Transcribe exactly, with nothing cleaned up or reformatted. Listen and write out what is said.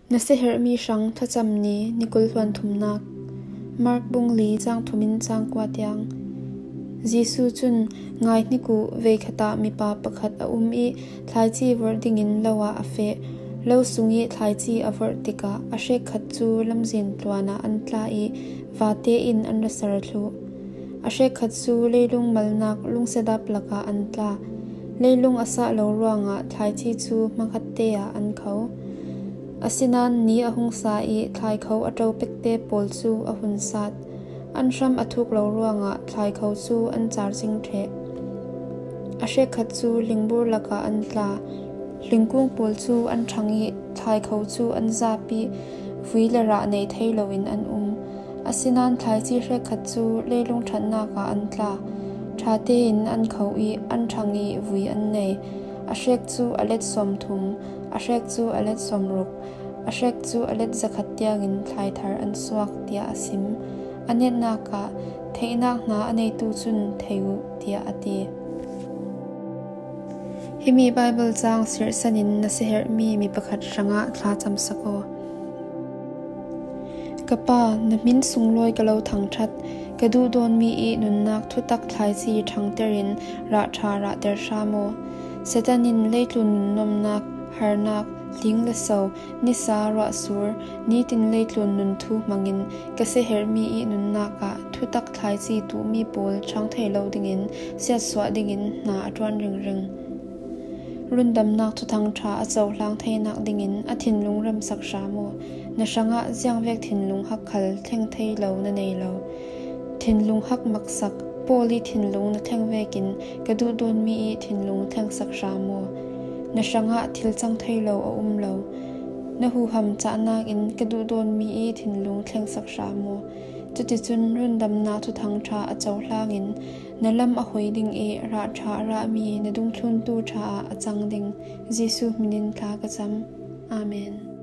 Na siaherhmi hrang thlacam ni, ni kul hluan thumnak. Mark bung li, cang thum in cang kua tiang. Jesu cun, ngai hnik uh, vei khat ah mipa pakhat a um ih thlaici vorh dingin lo ah a feh. Lo sung ih thlaici a vorh tikah a hrekkhat cu lamzin tluan ah an tla ih vate in an ra ser thluh. A hrekkhat cu leilung malnak lungsiadap lakah an tla. Leilung a sah lo ruangah thlaici cu hmakhatte ah an kho. Asinain ni a hung sa ih thlaikho a ṭo pekte pawl cu a hun sat. An hram a thuk lo ruangah thlaikho cu an car cing ṭheh. A hrekkhat cu hlingbur lakah an tla. Hlingkung pawl cu an ṭhang ih thlaikho cu an zap ih vui le rah nei thei loin an um. Asinain thlaici hrekkhat cu leilung ṭhatnak ah an tla. Ṭha tein an kho ih an ṭhang ih vui an nei. A hrek cu a let sawmthum, a hrek cu a let sawmruk, a hrek cu a let zakhat tiangin thlaithar an suak, tiah a sim. A netnak ah, theihnak hna a neitu cun thei uh, tiah a ti. Himi Baibal cang sirhsan in na siaherhmi mi pakhat hrangah thlacam sak aw. Ka Pa, na hmin sunglawi ka lo thangṭhat. Ka duhdawnmi ih nunnak thutak thlaici ṭhangter in rahṭha rahter hram aw. Satan in leitlun nunnuamnak, harnak, hling le so, nisa ruahsur, nitin leitlun nun thu hmangin ka siaherhmi ih nunnak ah thutak thlaici tuhmi pawl ṭhang thei lo dingin siatsuah dingin hna a ṭuan ringring. Rundamnak thuthang ṭha a cohlang theinak dingin a thinlung remsak hram aw. Na hrangah ziangvek thinlung hak khal thleng thei lo na nei lo. Thinlung hak maksak, Paul ih thinlung na thleng vekin ka duhdawnmi ih thinlung thlengsak hram aw. Na hrangah thil cang thei lo a um lo. Na huham cahnak in ka duhdawnmi ih thinlung thlengsak hram aw. Cuticun rundamnak thuthang ṭha a cohlang in na lam a hoi ding ih rahṭha a rahmi na dungthluntu ṭha ah a cang ding. Jesuh hmin in thla ka cam. Amen.